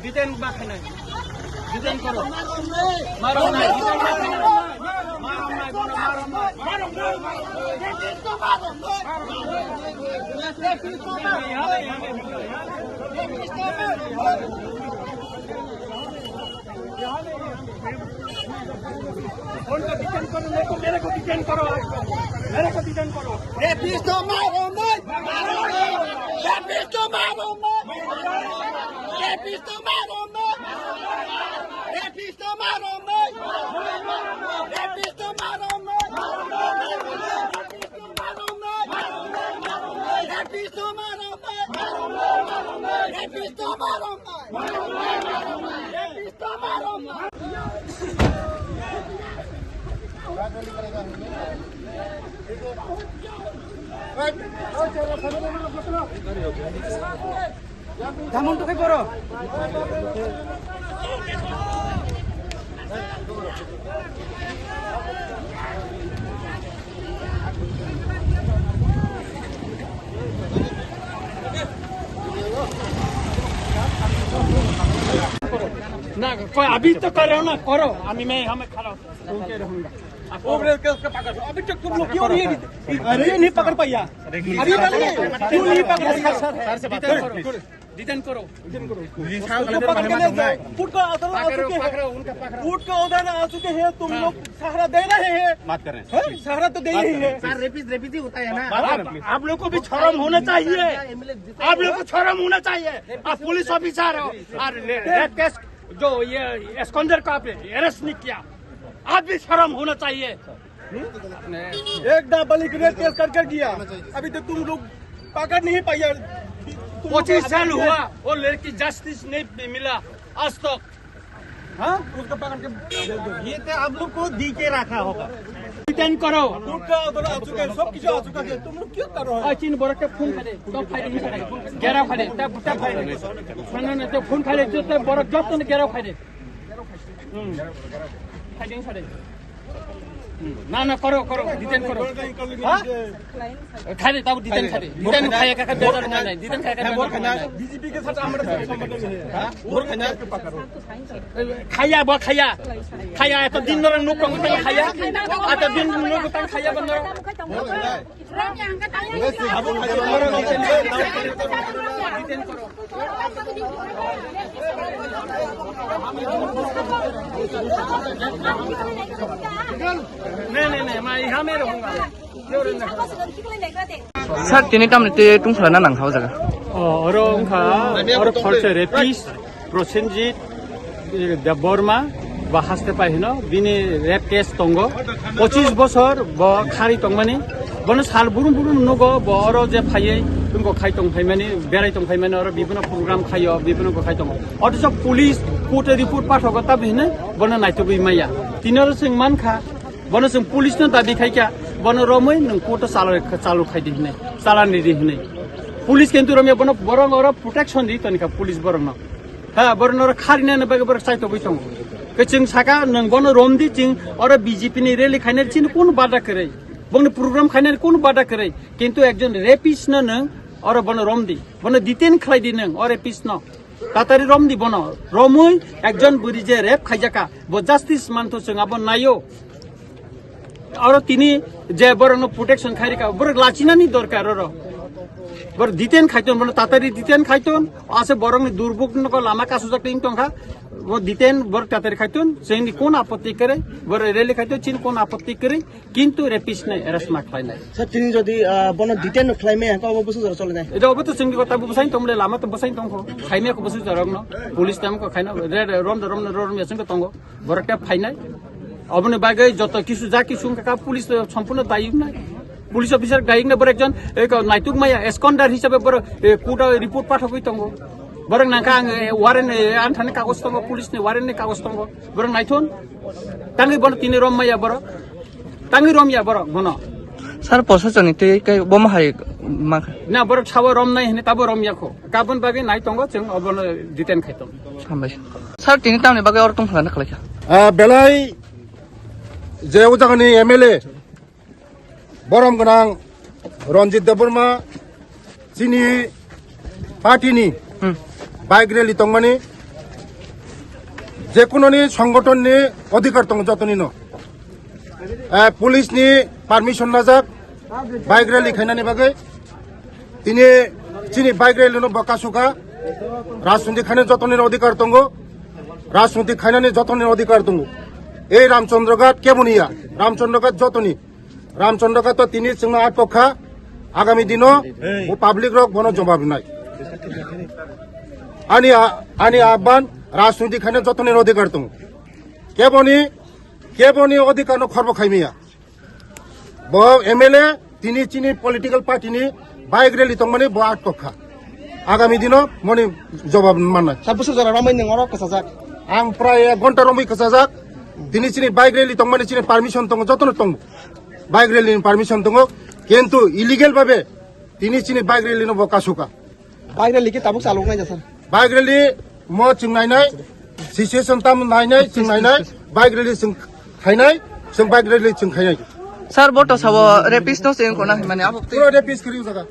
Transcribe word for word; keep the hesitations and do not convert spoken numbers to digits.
Detain ba khainai. Detain koro. Marom nai, detain ba khainai. Marom nai, bono marom nai. उनको डिटेन करो, नहीं तो मेरे को डिटेन करो, मेरे को डिटेन करो। रेपिस्ट तो मारो नहीं, रेपिस्ट तो मारो नहीं, रेपिस्ट तो मारो नहीं, रेपिस्ट तो मारो नहीं, रेपिस्ट तो मारो नहीं। Damon to khe boro. ना, कोई अभी तो कर रहे हो ना, करो। अभी मैं, हमें खड़ा होता हूँ। वो ब्रेक के उसका पकड़। अभी तक तुम लोग क्यों नहीं, अरे, नहीं पकड़ पाया? अभी पकड़, क्यों नहीं पकड़ पाया? सर से बात करो। डिटेन करो। डिटेन करो। उसको पकड़ के ले जाओ। फुट का असर आ चुके हैं। फुट का उधर आ चुके हैं, तुम लोग सहारा दे रहे हैं। बात कर रहे हैं। हैं? सहारा तो दे ही है। सर, रेपिस्ट, रेपिस्ट ही होता है ना। आप, आप लोग को भी शर्म होना चाहिए। आप लोग को शर्म होना चाहिए। आप पुलिस ऑफिसर हो और रेप केस जो ये एस्कॉन्डर को आपने अरेस्ट नहीं किया, आप भी शर्म होना चाहिए। एक नाबालिग रेप केस करके गया, अभी तक तुम लोग पकड़ नहीं पाया। तुम लोग पच्चीस साल हुआ, वो लड़की जस्टिस नहीं मिला आज तक। हाँ, उसको पकड़ के भेज दो। ये तो आप लोग को दी के रखा होगा। डिटेन करो। फुट का उधर आ चुका है, सब कुछ आ चुका है, तुम लोग क्यों कर रहे हो? और चीन बोरा के फोन करे, तो फायरिंग करे, घेराव करे, तब, तब फायरिंग। सुनो ना, तो फोन करे, तो, तो बोरा जब तो घेराव करे। Hmm. Fighting sare. Hmm. Na, na, koro, koro, detain koro. Ha? Khare, tau detain khare. Detain khaya ka, ka, detain khaya ka, detain khaya ka, detain khaya ka. BJP के साथ हमारा कोई संबंध नहीं है। हाँ? बोर खाना। Khaya, bo khaya. Khaya, eto din nora nuk tang khaya. Eto din nuk tang khaya, bo nora. नहीं, नहीं, नहीं, मैं यहाँ में रहूंगा। Sir, tini tamni twi tungsala na nang thao jaga? Oh, oro wngkha, oro khorsa rapist, Prosenjit, eh, Debbarma, ba haste pai hino, bini rape case tongo, pochis bosor bo khari tongmani, bono sal burum burum nugo, bo oro je phaiwi, tungko khai tong phaimani, berai tong phaimani, oro bibino program khaio, bibino ko khai tongo. Othocho police court-o report pathogo, tabi hino, bono naitugwi maya. Tini oro chwng mankha, Bono chwng police no dabi khai kha, bono romwi nwng court o chalo, chalo khai di hinwi, chalani di hinwi. Police kintu romya bono borok oro protection di toni kha police borok no. Ha, borok no oro kharina ni bagwi borok chaitogwi tongo. Khe chwng saka nwng bono rom di, chwng oro B J P ni rally khainani chini kunu bada kwrwi. Bongni program khainani kunu bada kwrwi. Kintu ekjon rapist no nwng oro bono rom di. Bono detain khlai di nwng o rapist no. Tatari rom di bono. Romwi ekjon bwrwi je rape khaijaka, bo justice manto chwng abo naio. Oro tini je borokno protection khairika, borok lachinani dorkar oro. Borok detain khaiton, bono tatari detain khaiton, ase borokni durbuk no lama kasujak ting tongkha. Bo detain borok tatari khaiton, chwngni kun apotti kwrwi, borok rally khaiton, chini kun apotti kwrwi. Kintu rapist nai arrest ma khlainai. Sir, tini jodi, ah, bono detain no khlaimaya, hwnkhe obo bwswk jora cholinai? Edo obo to chwngni kota bo bwsai tongmole, lama to bwsai tongkho. Khaimaya ko bwswk jora no. Police tam ko khaina, re, re, rom do, rom do, rom ya chwngko tongo. Borok ta phainai. Oboni bagwi joto kisu ja kisu wngkha police to sompurno dayuk nai. Police officer dayuk nai, borok ekjon, eh, ko naituk maya, esconder hisabe borok, eh, court o report pathogwi tongo. Borok nangkha ang, eh, warrant, eh, anthani kagoj tongo, police ni warrant ni kagoj tongo. Borok naithun. Tangwi bono tini rom maya borok. Tangwi rom ya borok bono. Sir, posasoni tei kai bomo hai ma kha? Na, borok sawa rom nai hini tabo rom ya kho. Kabon bagwi nai tongo, chwng obono detain khai tongo. Hambai. Sir, tini tamni bagwi oro tong phalana khlai kha? Ah, belai je o jagani M L A, borom gwnang Ranjit Debbarma chini party ni Hmm. bike rally tongmani, jekunoni songothon ni odhikar tongo jotoni no. Eh, police ni permission najak bike rally khainani bagwi. Tini chini bike rally no bo kasuka. Rajniti khaina jotoni odhikar tongo. Rajniti khainani jotoni odhikar tongo. Ei Ramchandra Ghat keboni ya. Ramchandra Ghat jotoni. Ramchandra Ghat to tini chwngno atok kha. Agami dino bo public rok bono jawab nai. Ani a-, ani aban rajniti khaina jotoni odhikar tongo. Keboni, keboni odhikar no khorbo khaimiya. Bo M L A tini chini political party ni bike rally tongmani bo atok kha. Agami dino moni jawab mannai. Sir, bwswk jora romwi nwng oro kwchajak? Ang prai ek ghonta romwi kwchajak. Tini chini bike rally tongmani chini permission tongo, jotono tongo. Bike rally ni permission tongo. Kintu illegal babe tini chini bike rally no bo kasuka. Bike rally khe tabuk chalok nai ja, sir? Bike rally mo chwng nainai, situation tam nainai, chwng nainai, bike rally chwng khainai, chwng bike rally chwng khainai. Sir, bo to sabo rapist no se wngkho na hwnmani abo twi. Pura rapist kwrwi jaga.